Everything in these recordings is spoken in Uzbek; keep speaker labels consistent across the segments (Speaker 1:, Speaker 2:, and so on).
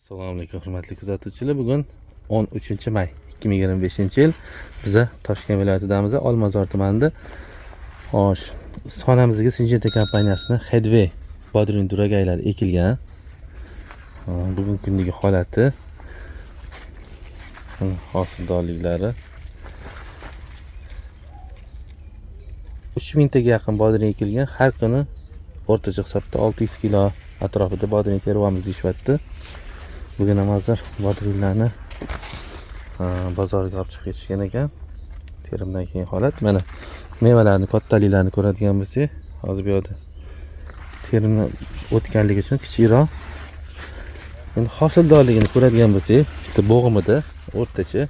Speaker 1: Assalomu alaykum, hurmatli kuzatuvchilar. Bugun 13 may 2025 yil. Biza Toshkent viloyatidamiz, Olmazor tumanida. Xo'sh, issiqxonamizga Syngenta kompaniyasini Headway bodring duragaylari ekilgan. Bugungi kundagi holati, hosildorliklari 3000 taga yaqin bodring ekilgan. Har kuni o'rtacha hisobda 600 kilo atrofida bodring teryapmiz deyishyapti. Bugun ham hozir bodringlarni bozorga olib chiqib ketishgan ekan. Terimdan keyin holat. Mana mevalarni kattaliklarini ko'radigan bo'lsak, hozir bu yerda terimni o'tganligi uchun kichikroq. Endi hosildorligini ko'radigan bo'lsak, bitta bo'g'imida o'rtacha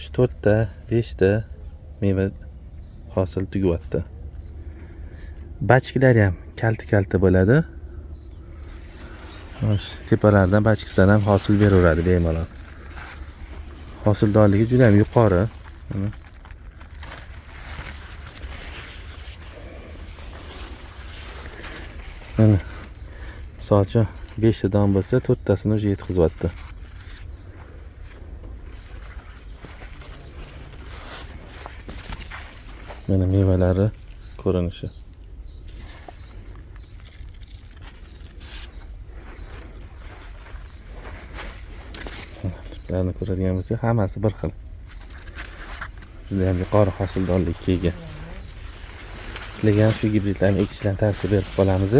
Speaker 1: shu 4 ta, 5 ta meva hosil tugyapti. Bachkalari ham kalta-kalta bo'ladi. Xo'sh, tepalardan bachkisidan ham hosil beraveradi bemalol. Hosildorligi juda ham yuqori. Mana misol uchun 5 ta don bo'lsa, 4 tasini уже yetkazyapti. Mana mevalari ko'rinishi. Tiplarni ko'radigan bo'lsak, hammasi bir xil. Juda ham yuqori hosildorlikka ega. Sizlarga ham shu gibridlarni ekishlarni tavsiya berib qolamiz.